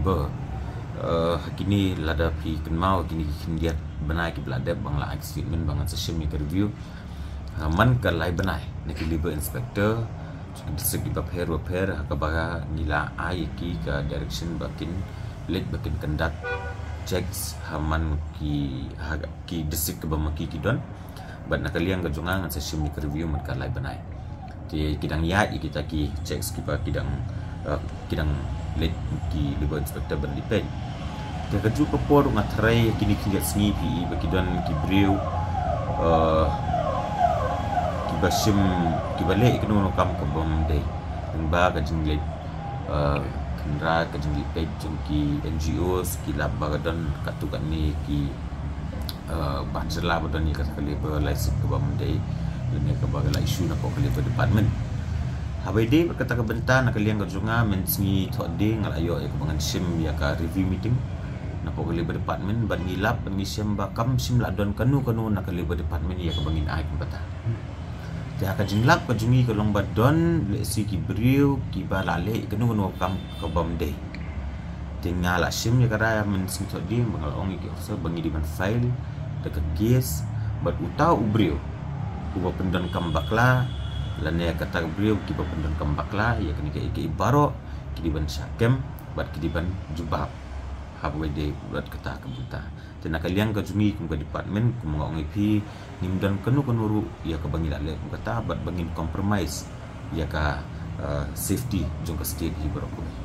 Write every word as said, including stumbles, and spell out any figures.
Ba, eh, ha kine lada phi kynmaw ha kine ki khyndiat bnai kiba la dep ba nga la ai ka statement ba ngan sa shim ïa ka review. Ha, man ka lai bnai na ki labour inspector jong ki district kiba pher ba pher ha kaba ngi la ai ïa ki ka direction ba kin leit ba kin conduct checks ha man ki, ha ki district kiba ma ki ki don. Bad na ka liang ka jong nga ngan sa shim ïa ka review man ka lai bnai. Te ki dang ïaid ïa kita ki checks kiba ki dang, eh, ki dang leit ki labour inspector ban leit peit. Te kajuh ka por nga tharai kine ki khyndiat sngi phi i ba ki don ki briew, eh, kiba shim, kiba leh kano kano kam kaba ym dei. Lyngba ka jingleit, eh, khynra, ka jingleit peit jong ki N G Os, ki lap ba ka don katto katne ki, eh, ban jylla ba don ïa kata ka labour license kaba ym dei lane kaba la issue na ka labour department. Haba ïadei bad kata ka bynta, na ka liang ka jong nga, mynsngi Thohdieng nga la ïoh ïa kaba ngan shim ïa ka review meeting na ka labour department, bad ngi lap bad ngi shem ba kam shym la don kano kano na ka labour department ïa kaba ngin ai kum kata. Te ha ka jinglap ka jong ngi ka long ba don lehse ki briew kiba la leh kano kano kam kaba ym dei. Te nga la shim ïa ka rai ha mynsngi Thohdieng ba nga la ong ïa ki officer ba ngi dei ban file da ka case bad uta u briew uba pyndonkam bakla lane kata ka briew kiba pyndonkam bakla ïa kane ka, ïa ka baroh ki dei ban shah kem bad ki dei ban jubab. Haba ïadei bad kata ka bynta. Te na ka liang ka jong ngi kum ka department, kum nga ong ïa phi, ngim don kano kano ruh ïa kaba ngi la leh kum kata bad ba ngin compromise ïa ka, eh, safety jong ka state hi baroh kawei.